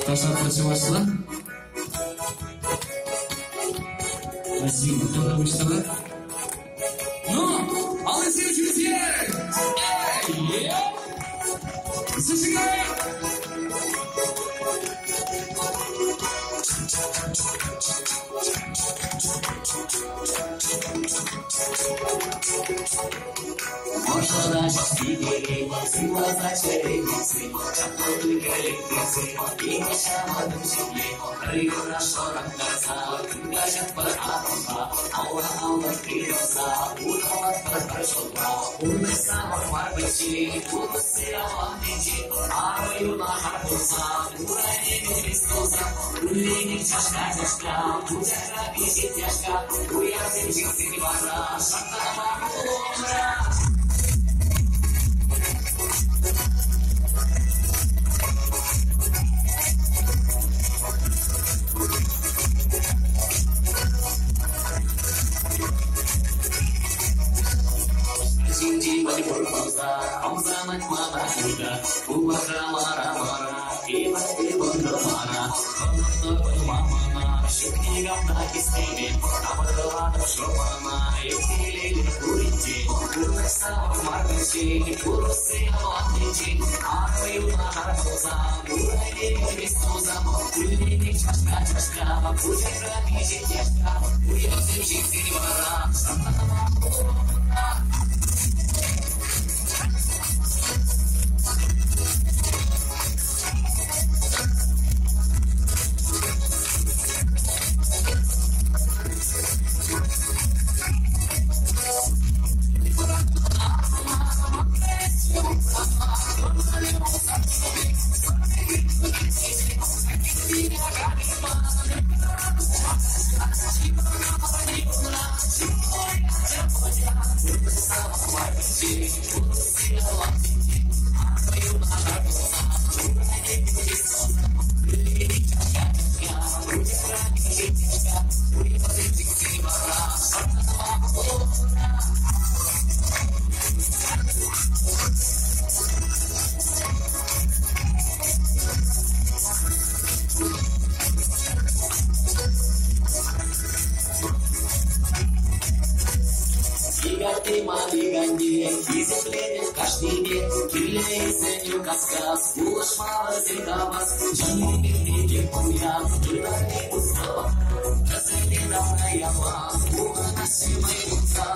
Ташлатпӑр чӑвашла. Спасибо. Кто пуҫтарать? Ну, алӑсем ҫӳлте! Эй! Зажигаем! Мӑшӑра ҫиттерет, сывласа чӗрелесе, чаплӑ кӗлеткесе, икӗ ҫавӑтӑм ҫине пӗр юрра шӑрантарса, каҫатпӑр Атӑлпа, алла-аллӑн тытӑнса, утӑмлатпӑр пӗр ҫулпа. Пурнӑҫ савӑк мар пӗччен, пурнӑҫ аван тӗнче, арӑ юнашар пулса, урайне кӗрес пулсан, кулленех чашка-чашка, пучахра пиҫет яшка, уявсем ҫитсен вара шартлама хулӑмра. Ҫинчи пур пулса, ӑмсанать мана хуҫа, улӑхра лара-лара, эпӗ ывӑнтӑм мана, хӑнӑхтӑр мана, ҫук никам та хистемен, тавӑрлатӑп шӑпана, эп телейлӗ пуринчен, пурнӑҫ савӑк мар пӗччен, пурӑсси аван тӗнчен, арӑ юнашар пулсан, урайне кӗрес пулсан, кулленех чашка-чашка, пучахра пиҫет яшка, уявсем ҫитсен вара, шартлама хулӑмра. Тикатти-матиканне, хисепленӗ кашнине, кирлӗ-исен кас-кас, пулӑшма вӗсем хавас, чӑннипех те пуян, ытарми пусӑва, вӗсене тавра яман, пухӑнаҫҫӗ вӑй хурса.